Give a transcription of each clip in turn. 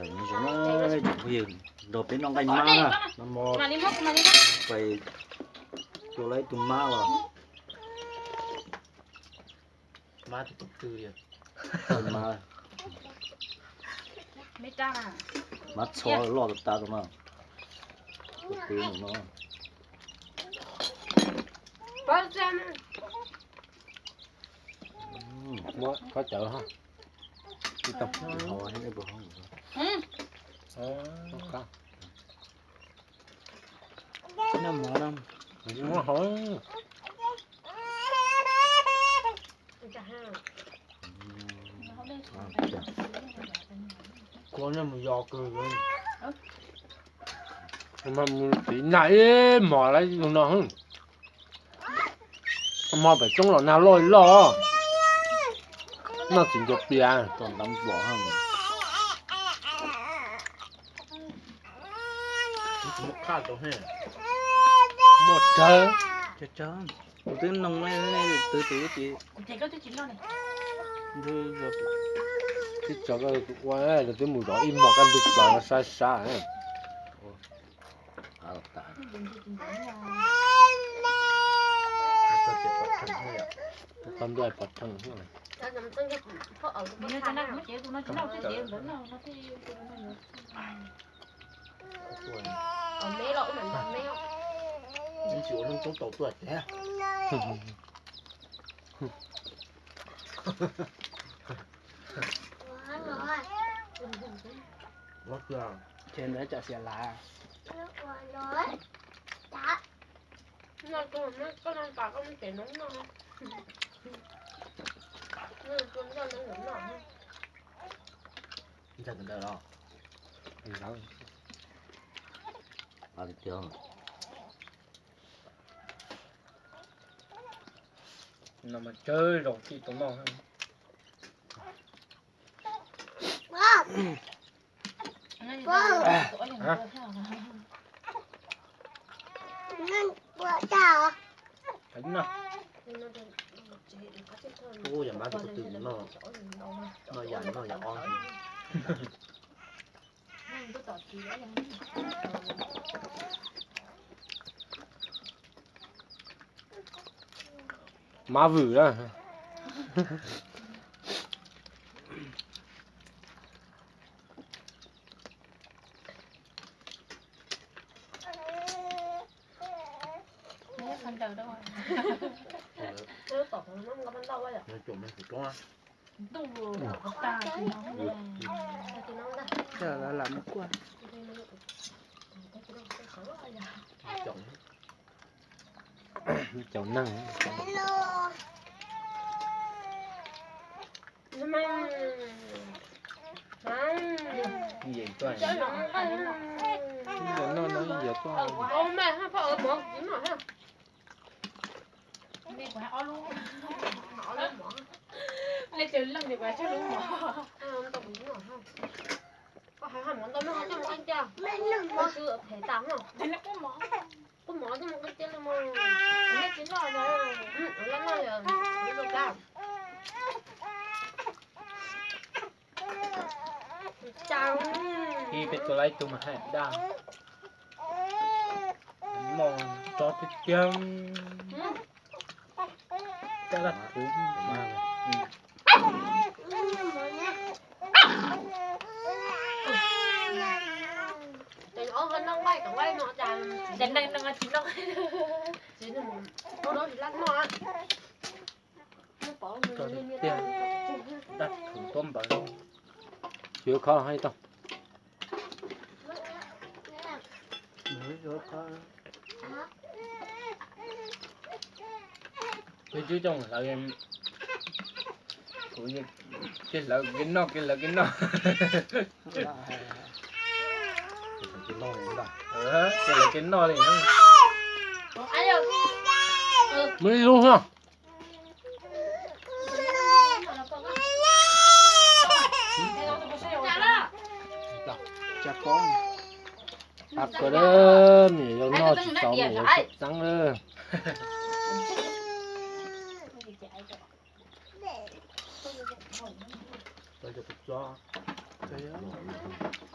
Zoo no, phooj ywg, nrog peb noj nqaij mab na. Pais tua lawv ib tug mab los. Mab tus ko tw li. Mab, mab txho loj tas tas rau mas. Ko tw no. Muab khaub cawv ho. Ib tog hau ib puas hau. Noj mov no. Muab hau. Kuv noj mus yos kawg. Mus txiv naj ib hmos lawm tus no. Hmo pem roob los nag loj loj. Noj txiv ncuav pias. Muaj tsawg. Kuv twb noog twb twb ces. Twb tso koj ua, lawv twb mus zov ib hmos kaj ntug plaws no sab sab. Qhov ntuj pov rheej. Ntsis ua lub roob tau tuaj tiag. Ces ntawd tsam xiam lav. Ntshai ntawd los. No mas tsawg zaus tsis tau noj. Ub, yog mab tus ko tw noj, noj yam noj yam ob. Mab vwm na. Lam mus kuaj. Caum neeg. Ib yam tuaj. Ib yam noj no ib yam tuaj. Ib peb tus laib tus mas hais daj. Mos tso tiag tiag. Coj daj thuv. Cov neeg no tsis noj. Coj tiag tiag. Daj thuv tuab npawv. Yuav khob hais tau. Peb twb coj hlawv, kuv ces hlawv kev noj, kev hlawv kev noj. Kev hlawv kev noj li. Muaj ib lub no. Ab, koj, me nyuam yaus noj tsis tau, me nyuam yaus txeeb lawm.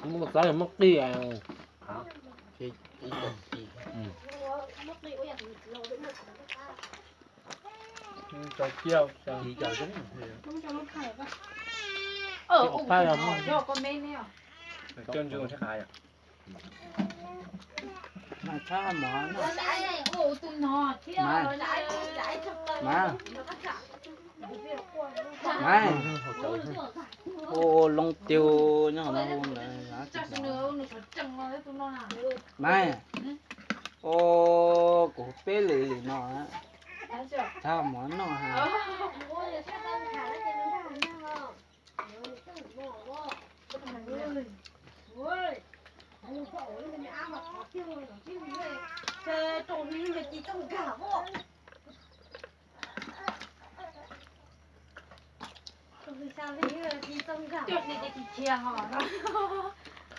Muab xav muab qij. Cov ciaj, cov zoo. Cov phaj los muaj. Mas txhob mov no. Mas, mas, mas, ua loo tiag nyob no ua ntawd. Mas, ua kuv peb lwm lwm no, txhob mov noj ha.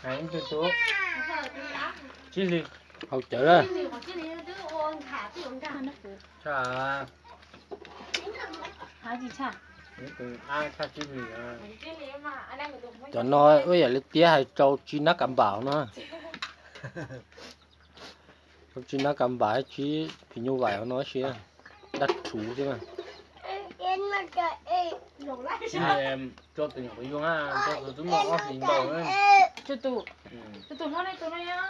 Hais ib tug tub, Tsib Hlis, haus cawv lawm. Cov no ua yam li tiab hais rau Tsib Nab Kas Npam no. Rau Tsib Nab Kas Npam, Tsib Phim Nyuj Vaim no tab sis dab rhuv xwb na. Tus hlob ne tus no yog,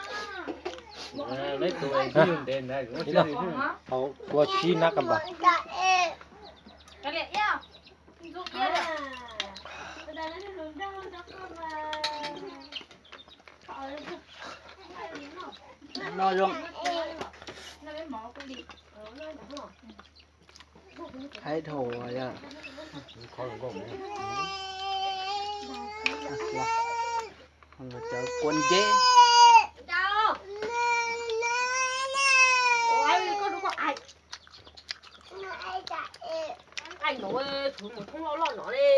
tus ntev ntawd, tus Tsib Nab Kas Npam. No zoo. Thái Thổ yog cov quán dế. Ai no, tus mus thoob loj loj no li.